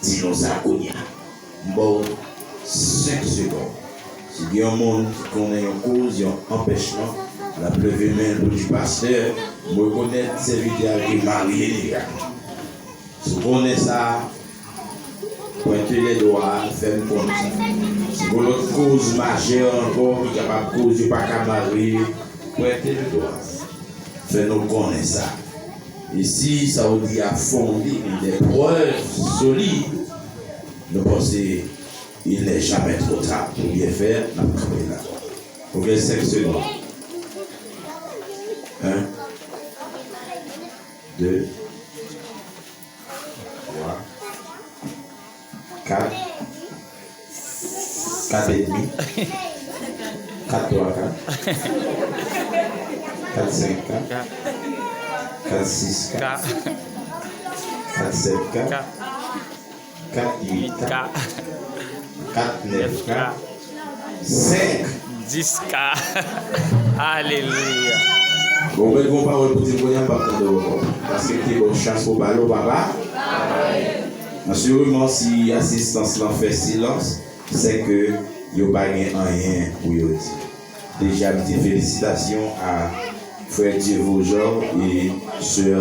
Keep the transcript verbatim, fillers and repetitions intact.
Di nou sa kounye a. M ba w senk segonn. Si gen yon moun ki konnen yon koz, yon anpèchman, l ap leve men l pou l di, pastè, m rekonèt sèvitè a te marye deja. Si w konnen sa, pwente lèdwa, fè m konn sa. Si gen lòt koz majè ankò ki kapab koz yo pa ka marye, pwente lèdwa, fè nou konnen sa. E si sa w di a fonde, gen de prèv solid, nou panse il n'est jamais trop tard pou byen fè, n ap kanpe la. Ok, senk segonn. En, de, twa, kat, kat edmi, kat twa kat, kat senk kat, kat sis kat, kat sèt kat, kat uit kat, kat nèf kat, senk. Dis ka. Alelouya. Bon, mwen gen yon pawòl pou di m kounye a, m p ap tande w ankò. Paske m te ba w chans pou w pale, w pa pale. Asireman, si asistans lan fè silans, se ke yo pa gen anyen pou yo di. Deja, m di felisitasyon a frè Dieuvojean e sè